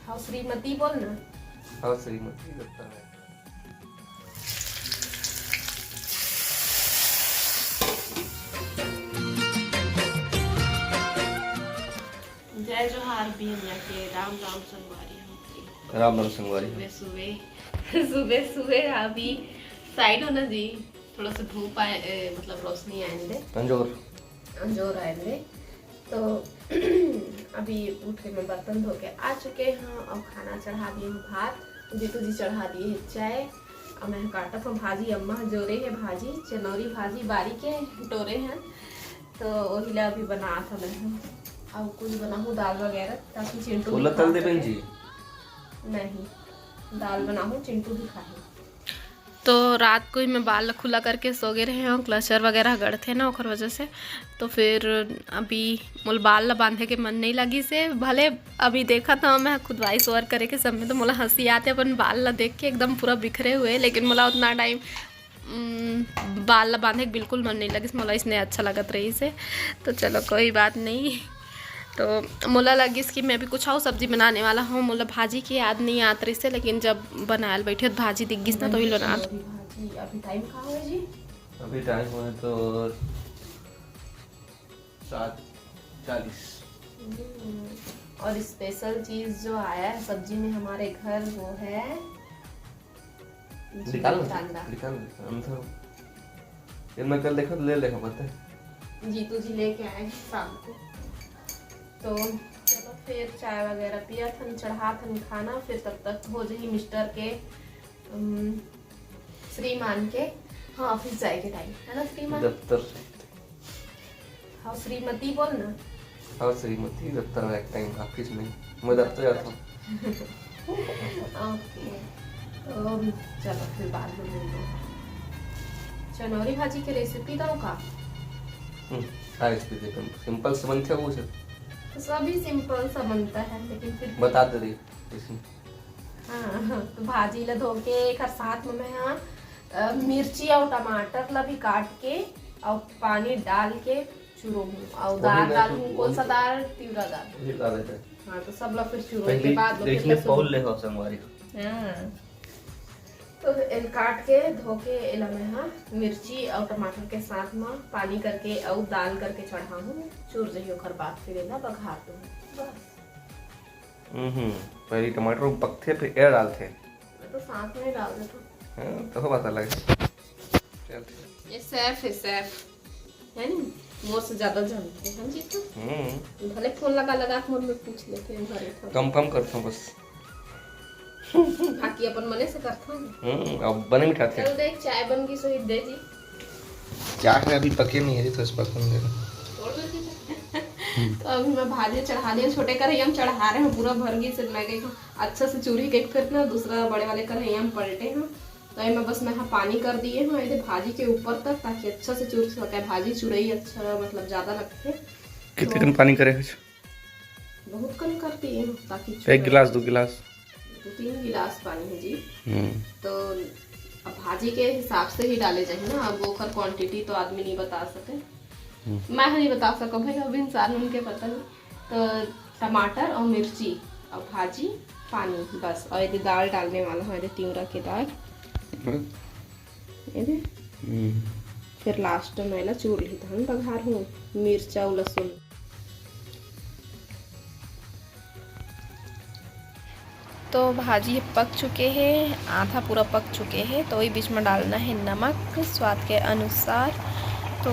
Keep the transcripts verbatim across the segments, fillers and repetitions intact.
हाँ श्रीमती बोल ना। हाँ श्रीमती दत्ता है। जय जोहार बिहनिया के, राम राम संगवारी हो। राम राम संगवारी हो। सुबह सुबह सुबह सुबह अभी साइड हो ना जी, थोड़ा सा धूप आए, ए, मतलब रोशनी आए दे, अंजोर। अंजोर आए दे। तो अभी उठ के मैं बर्तन धो के आ चुके हैं और खाना चढ़ा दिए हैं भात, जीतू जी चढ़ा दिए हैं चाय। और मैं काटत हूँ भाजी, अम्मा जोरे है भाजी, चनौरी भाजी बारी के टोरे हैं, तो वही ला अभी बना था मैं। और कुछ बनाहूँ दाल वगैरह ताकि चिंटू भी ओला खा तल दे बहन सके। जी। नहीं, दाल बनाहूँ, चिंटू भी खाए। तो रात को ही मैं बाल ला खुला करके सो गे रहे हूँ, क्लचर वगैरह गड़थे ना ओकर वजह से। तो फिर अभी मोल बाल ला बांधे के मन नहीं लगी से, भले अभी देखा था मैं खुद वॉइस ओवर करे के समय तो मोला हंसी आते अपन बाल ला देख के एकदम पूरा बिखरे हुए, लेकिन मोला उतना टाइम बाल ला बांधे के बिल्कुल मन नहीं लगिस, मोला इसने अच्छा लगत रही से। तो चलो कोई बात नहीं। तो मोला लगिस कि मैं भी कुछ और सब्जी बनाने वाला हूँ, मोला भाजी की याद नहीं आत रही से, लेकिन जब बनायल बैठे तो भाजी दिख गिस ना तो ही बना। अभी भाजी, अभी टाइम का होए जी? अभी टाइम हुआ है तो सात चालीस। और स्पेशल चीज जो आया है सब्जी में हमारे घर, वो है निकाल कांदा। निकाल हम तो ये मैं कल देखा तो ले लेगा पता है। जीतू जी लेके आए हैं शाम को। तो चलो फिर चाय वगैरह पिया थन, चढ़ा थन खाना, फिर तब तक हो जाही मिस्टर के, अम, श्रीमान के, हाँ, ऑफिस जाए के टाइम है ना श्रीमान? दफ्तर। हाँ, श्रीमती बोल ना। हाँ श्रीमती दफ्तर में एक टाइम ऑफिस में मैं दफ्तर जाता हूँ। ओके, तो चलो फिर बाद में मिलते हैं। चनौरी भाजी के रेसिपी दो का? हम्म, हाँ इस पे देखो सिंपल से बनते हो उसे तो सभी सिंपल सा बनता है, लेकिन फिर बता दे रही इसमें। हाँ, तो भाजी ला धो के एक साथ में मैं हाँ अ, मिर्ची और टमाटर ला भी काट के और पानी डाल के चुरो हूँ और वही दाल मैं डाल तो हूँ। कौन सा दाल? तिवरा दाल। ये डाल देते हैं। हाँ, तो सब ला फिर चुरो के पहले बाद में देख फिर ले लहसुन। पौल ले हो संगवारी को। हाँ, तो एल काट के धो के एला मैं हाँ मिर्ची और टमाटर के साथ में पानी करके और दाल करके चढ़ा हूँ। चुर जही ओकर बाद फिर एला बघार दूँ बस। हम्म पहले टमाटर पकते फिर एड़ा डालते। मैं तो साथ में डाल देता हूँ। हाँ तो हो बात अलग है। चल ठीक। ये सैफ है, सैफ है नी, मोर से ज्यादा जानते हैं जीतू। हम्म भले फोन लगा लगा के मोर में पूछ लेते हैं, भरे था। कंफर्म करता हूँ बस। बाकी अपन मने से करता हूँ। हम्म अब बने मिठाते चल देख, चाय बन गई, सो दे जी। क्या है अभी पके नहीं है जी तो इस पर कौन देगा? छोड़ दे जी। तो अभी मैं भाजी चढ़ा दिया, छोटे कढ़ैया में चढ़ा रहे हैं, पूरा भर गई से मैं गई हूँ। अच्छा से चूरी के फिर ना दूसरा बड़े वाले कढ़ैया में पलटे हैं। तो एमे बस मैं हाँ पानी कर दिए हूँ एदे भाजी के ऊपर तक, ताकि अच्छा से चुर सके। भाजी चुरई अच्छा मतलब ज्यादा लगते। कितने कन पानी करे कुछ? बहुत कम कर दिए हूँ ताकि एक चुरे। गिलास दो गिलास। दो तीन गिलास पानी है जी। हम्म तो अब भाजी के हिसाब से ही डाले जाए ना, अब ओकर क्वांटिटी तो आदमी नहीं बता सके। मैं नहीं बता सको भाई, अब इंसान उनके पता नहीं। तो टमाटर और मिर्ची और भाजी, पानी बस। और यदि दाल डालने वाला हो, यदि तिवरा के दाल, यदि हम्म फिर लास्ट में ला चूर ली धान बघार हूँ, मिर्चा और लहसुन। तो भाजी पक चुके हैं, आधा पूरा पक चुके हैं। तो वही बीच में डालना है नमक स्वाद के अनुसार। तो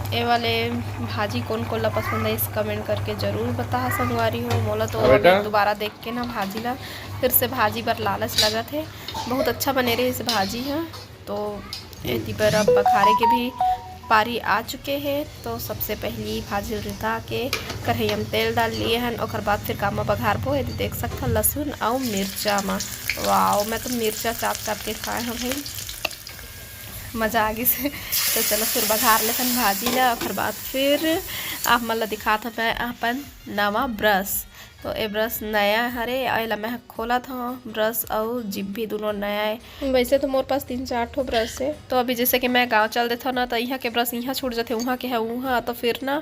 ये वाले भाजी कौन कौन ला पसंद है, इस कमेंट करके जरूर बता संगवारी हो। मोला तो हाँ बेटा। अभी दोबारा देख के ना भाजी ला फिर से भाजी बर लालच लगत है। बहुत अच्छा बने रहे इस भाजी हा। तो एती बर अब बघारे के भी पारी आ चुके हैं। तो सबसे पहली भाजी रिंधा के कढ़ैया में तेल डाल लिए हन, ओकर बाद फिर कामा बघारबो। यदि देख सकथव लहसुन अउ मिर्चा मा, वाओ, मैं तो मिर्चा चाप चाप के खाए हूँ भाई, मजा आ गई से। तो चलो फिर बघार लेथन भाजी ला, ओकर बाद फिर आप मन ला दिखात हूँ मैं अपन नवा ब्रश। तो ए ब्रश नया हरे, अउ एला मैं खोलत हव। ब्रश अउ जिप भी दोनों नया है। वैसे तो मोर पास तीन चार ठो ब्रश है, तो अभी जैसे कि मैं गांव चल देथव ना, तो यहाँ के ब्रश यहाँ छूट जाते, वहाँ के है वहाँ, तो फिर ना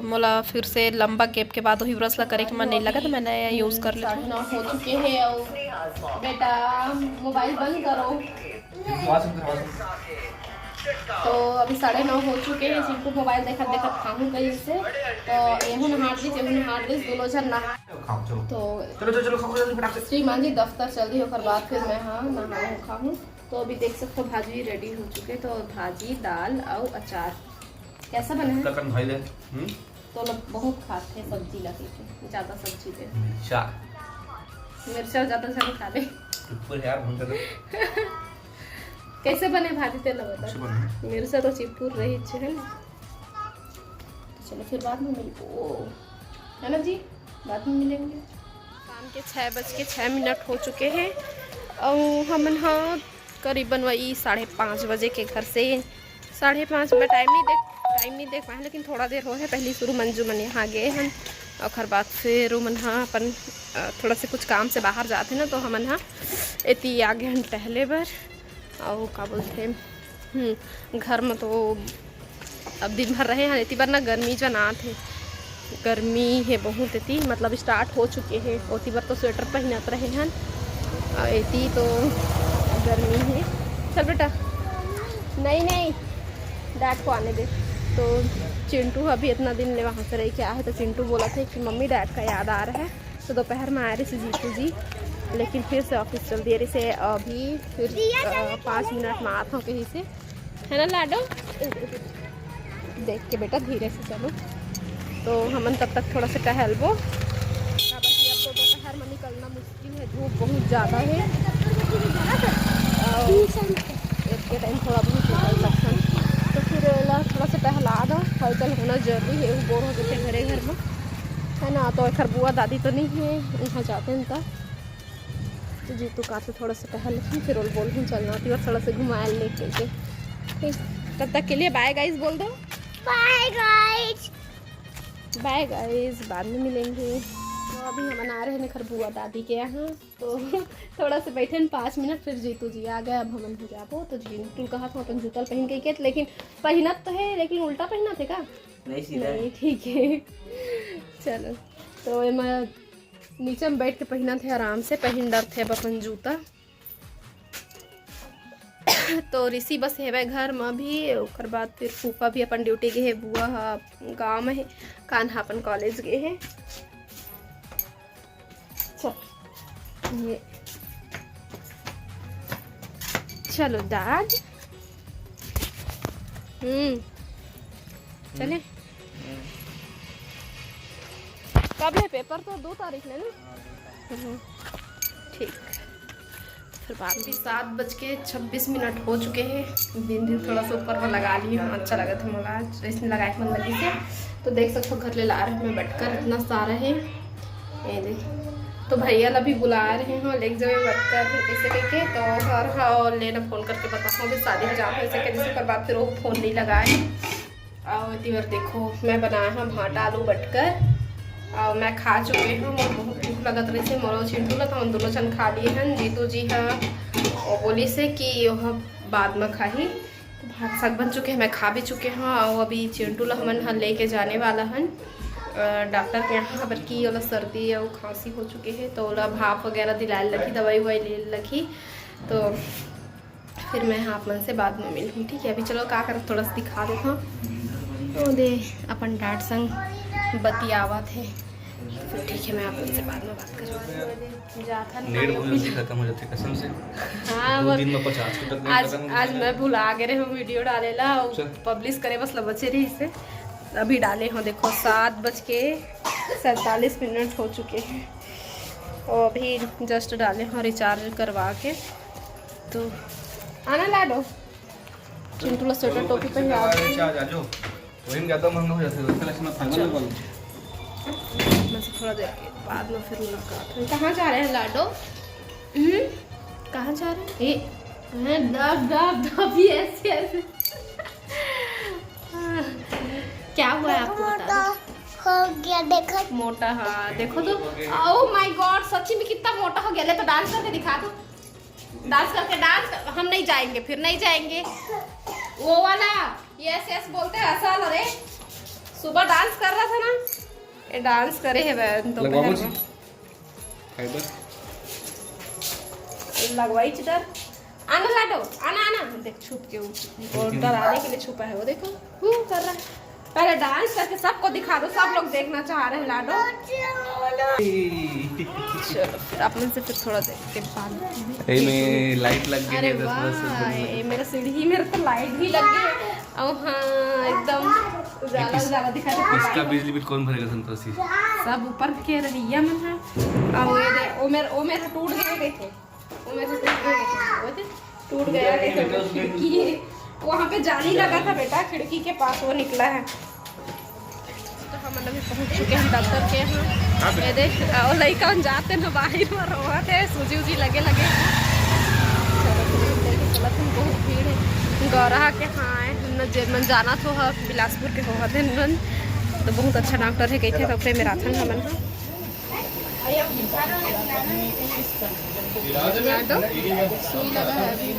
मोला फिर से लंबा gap के बाद वही brush ला करे के मन नहीं लगा, तो मैं नया use कर लेथों। साढ़े नौ हो चुके हैं और बेटा मोबाइल बंद करो। तो अभी साढ़े नौ हो चुके हैं, चिंटू मोबाइल देखत देखत खाहूँ कहीं से। तो एहू नहात दिस, एहू नहात दिस, दोनों झन नहा। खाओ, चलो। तो चलो, चलो, चलो, खाओ, जल्दी फटाक से। श्रीमान जी दफ्तर चल दी, ओकर बाद फिर मैं, हाँ, नहाहूँ खाहूँ। तो अभी देख सकते हो भाजी ready हो चुके, तो भाजी, दाल और अचार। कैसा बना है? ककन भाई ले। हम्म? तो लोग बहुत खाते हैं सब्जी लगे के, ज्यादा सब्जी दे। मिर्चा। मिर्चा ज्यादा झन खा ले। ऊपर यार, भून कर। कैसे बने भाजी, तेला बता। अच्छे बने। मिर्चा तो चिपुर रही है ना। तो चलो फिर बाद में मिलबो, है ना जी, बाद में मिलेंगे। शाम के छः बज के छः मिनट हो चुके हैं और हमन ह करीबन वही साढ़े पाँच बजे के घर से, साढ़े पाँच में टाइम नहीं देख, टाइम नहीं देख पाए, लेकिन थोड़ा देर हो है। पहली शुरू मंजू मन यहाँ गए हन, ओकर बाद फिर उमन ह अपन, अ, थोड़ा से कुछ काम से बाहर जाते ना, तो हमन ह एती आ गए हन टहले बर। और का बोलते हैं, हम्म, घर में तो अब दिन भर रहे हैं, एती बर ना गर्मी जनात है, गर्मी है बहुत एती, मतलब start हो चुके हैं। ओती बर तो sweater पहनत रहे हैं, और एती तो गर्मी है। चल बेटा, नहीं, नहीं, dad को आने दे। तो चिंटू अभी इतना दिन ले वहाँ से रह के आया है, तो चिंटू बोला था कि मम्मी dad का याद आ रहा है। तो दोपहर में आए रहिसे जीतू जी, लेकिन फिर से office चल दिए रहिसे। अभी फिर, अ, पाँच मिनट में आत हों कहिसे, है ना लाडो? देख के बेटा धीरे से चलो। तो हमन तब तक थोड़ा सा टहलबो, काबर कि अब तो दोपहर में निकलना मुश्किल है, धूप बहुत ज़्यादा है। और इतने टाइम थोड़ा बहुत निकल सकथन, तो फिर एला थोड़ा सा टहला दो, हलचल होना जरूरी है, bore हो जाते घरे घर में, है ना। तो एकर बुआ दादी तो नहीं है, वहाँ जाते हैं तो, तो जीतू का तो थोड़ा सा टहल के फिर ओला बोलहूँ चलना, तो थोड़ा सा घुमाए लेके के। ठीक, तब तक के लिए bye guys बोल दो। Bye guys। Bye guys, बाद में मिलेंगे। तो अभी हमन आ रहे हैं एकर बुआ दादी के यहाँ, तो थोड़ा से बैठे हैं पाँच मिनट, फिर जीतू जी आ गए। अब हमन हो जाबो, तो जीतू कहा था अपन जूता पहन के, लेकिन पहनत तो है, लेकिन उल्टा पहनत है का? नहीं, सीधा है। नहीं, ठीक है। चलो, तो एमा नीचे में बैठ के पहनत है, आराम से पहन डरत है अब अपन जूता। तो ऋषि बस हेवय घर म भी, ओकर बाद फिर फूफा भी अपन duty गे हे, बुआ ह गाँव में हे, कान्हा अपन college गे हे। चल, ये चलो दाद। हम्म, चले। कब है paper? तो दो तारीख ने ना। हम्म, ठीक। फिर बाद में सात बज के छब्बीस मिनट हो चुके हैं। बिंदी थोड़ा सा ऊपर में लगा ली हूँ, अच्छा लगत है मोला, ऐसे लगाए मन लगी से। तो देख सकते हो घर ले ला रहे हैं मैं बटकर, इतना सारा है। ये देख, तो भैया ला भी बुला रहे हैं, लेके जावे बटकर ऐसे कह के। तो हर हाँ लेना फोन करके बताओ, अभी शादी में जाओ ऐसे कह, जिसके बाद फिर वो फोन नहीं लगाए। और इधर देखो, मैं बनाए हूँ भाटा आलू बटकर, और मैं खा चुके हूँ। मोर बहुत भूख लगत रही से, मोर चिंटू ला तो हम दोनों जन खा लिए हैं। जीतू जी हाँ, वो बोली से कि वह बाद में खाही। तो भात साग बन चुके हैं, मैं खा भी चुके हूँ, और अभी चिंटू ला हमन ह लेके जाने वाला हन, अ, डॉक्टर के यहाँ, काबर कि ओला सर्दी और खांसी हो चुके हैं, तो ओला भाप वगैरह दिलाए लगही, दवाई ववाई ले लगही। तो फिर मैं आप मन से बाद में मिलूँ, ठीक है? अभी चलो का करत थोड़ा सा दिखा देता हूँ। तो दे अपन dad संग बतियावत है, फिर ठीक है, मैं आप मन से बाद में बात करूँ। जाथन नेट भाई बहुत अभी। जल्दी खत्म हो जाते कसम से। हाँ, दो वो दिन में पचास के तक नेट आज, खत्म हो आज जाता है। मैं भुला गए रहे हूँ video डाले ला, और चल। Publish करे बस ला बचे रही से। अभी डाले हो, देखो सात बज के सैंतालीस मिनट हो चुके हैं, और अभी just डाले हो recharge करवा के। तो आना लाडो, चिंटू ला sweater टोपी पहना दे। Recharge आ जाओ। वही में ज्यादा महंगा हो जाता है, वैसे लक्षण आप फाइनल लगवा लो। मैं से थोड़ा देर के बाद में फिर मुलाकात होगी। कहाँ जा रहे हैं लाडो? हम्म? कहाँ जा रहे हैं? ए, हैं, दब, दब, दब, yes, yes। क्या हुआ है आपको, बता दो। मोटा हो गया, देखो। मोटा, हाँ, देखो तो। Oh my God, सच्ची में कितना मोटा हो गया। ले तो dance करके दिखा दो। Dance करके, dance, हम नहीं जाएंगे, फिर नहीं जाएंगे। वो वाला, yes, yes बोलते हैं, ऐसा वाला रे। सुबह डांस कर रहा था ना, ये डांस करे है वह दोपहर में। फाइबर। लगवाई चिदर। आना लाडो, आना, आना। देख, छुप के वो, वो डराने के लिए छुपा है वो। देखो, वो कर रहा है। पहले डांस करके सबको दिखा दो, सब लोग देखना चाह रहे हैं लाडो। चलो, फिर आप में से फिर थोड़ा देर के बाद। ए में लाइट लग गई अरे है, दस वाह, दस सेकंड में। ए, मेरा सीढ़ी, मेरा तो लाइट भी लग गई है। अब हाँ, एकदम उजाला, उजाला दिखा दे। इसका बिजली बिल कौन भरेगा, संतोषी? सब ऊपर के रहिया मन है। अब ये दे, ओ मेरा, ओ मेरा टूट गया, देखो। वो मेरे से टूट गया, वो थे, टूट गया, देखो, खिड़की है। वहाँ पे जाली लगा था बेटा, खिड़की के पास, वो निकला है। तो हम मतलब पहुँच चुके हैं डॉक्टर के यहाँ। ये देख, और लड़का हम जाते ना बाहर में रोवा थे, सूजी उजी लगे लगे। चलो, फिर देखे, चलत हम, बहुत भीड़ है। गौरा के हाँ है, हम जे मन जाना तो है, बिलासपुर के होवत है मन। तो बहुत अच्छा डॉक्टर है, कहते हैं, तो ओकरे में राथन हमन। यहाँ तो सुई लगा है अभी,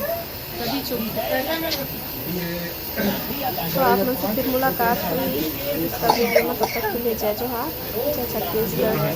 तभी चुप। तो आप लोग से फिर मुलाकात हुई, उसका वीडियो में, तब तक के लिए जय जोहार, जय छत्तीसगढ़।